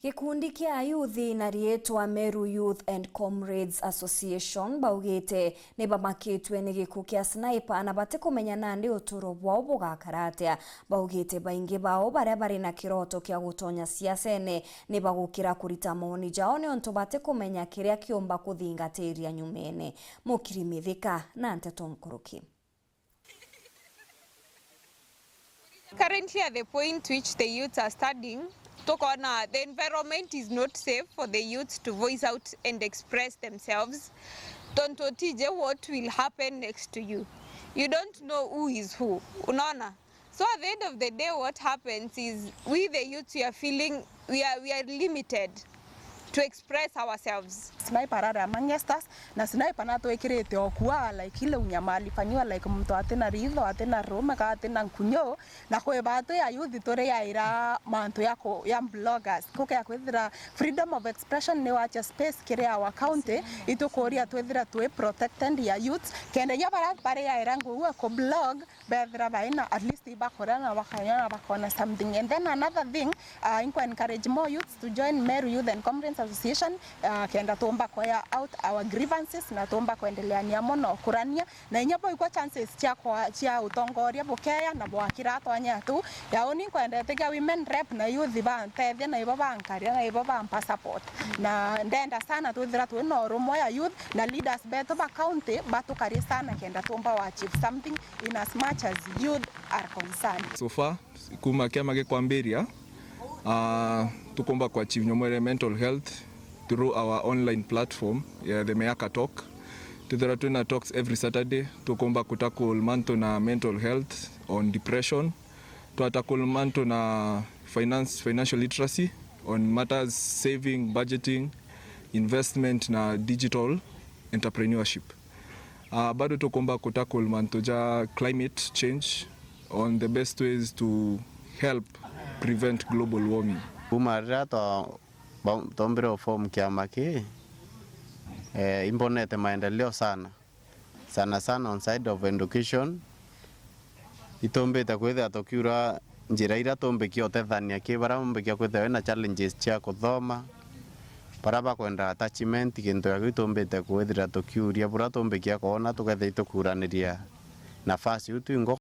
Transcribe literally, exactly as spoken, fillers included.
Gikundi kia ayuthi na riitwa Meru Youth and Comrades Association baugite ni bamakitue ni gikuu kia Sniper na batikumenya nandi uturo bwao bugakara atia. Baugite baingi bao baria bari na kiroto kia gutonya siasene ni bagukira kurita maoni jao niuntu batikumenya kiria kiumba kuthingatiria nyumene. Mukiri Mithika na nteto nkuruki. Currently, at the point which the youths are studying, tukona the environment is not safe for the youths to voice out and express themselves. Tontu utiji what will happen next to you. You don't know who is who. Unaona? So at the end of the day, what happens is we the youths, we are feeling we are, we are limited to express ourselves. Sniper arari among us, na Sniper natwikirite okua, like, ile unyama alifanyiwa, like, muntu atina ritho, atina rume, ka atina nkunyo, na kwi batu ya youth turi yaira mantu ya ku-, ya bloggers. Kuke ya kwithira freedom of expression ni wacha space kiri our county, itukuria twithira twi protected ya youth, kenda ya bara bari yaira ngugu ya ku blog, bethira baina, at least ibakora na bakanywa na bakona something. And then another thing, uh, inkwa encourage more youths to join Meru Youth and Comrades Association, uh, kenda tumba kwaya out our grievances na tumba kwendelea ni amo na ukurania. Na inya bo ikwa chances cia kwa, cia utongoria bukeya na bwakira atwanya tu. Ya uni nkwendete kia women rep na youth bantethia na ibo bankaria na ibo bampa support. Na ndenda sana twithira twi na urumwe ya youth na leaders betu ba county batukarie sana kenda tumba wa achieve something in as much as youth are concerned. So far, kuma kiama gikwambiria, ah, tukumba ku achieve nyomwere mental health through our online platform ya The Meaka Talk. Twithira twina talks every Saturday, tukumba ku tackle mantu na mental health, on depression, twa tackle mantu na finance, financial literacy, on matters saving, budgeting, investment na digital entrepreneurship. Ah, bado tukumba ku tackle mantu ja climate change on the best ways to help prevent global warming. Kuma riria twa-, ba-, twombire u form kiama kii, eh, imbonete maendeleo sana, sana sana on side of education. Itumbite kwithira tukiura njira iria tumbikia utethania ki baria umbikia kwithira wina challenges cia kuthoma, baria bakwenda attachment, gintu ya kiu itumbite kwithira tukiuria buria tumbikia kwona tukethira itukuraniria nafasi iu twingo.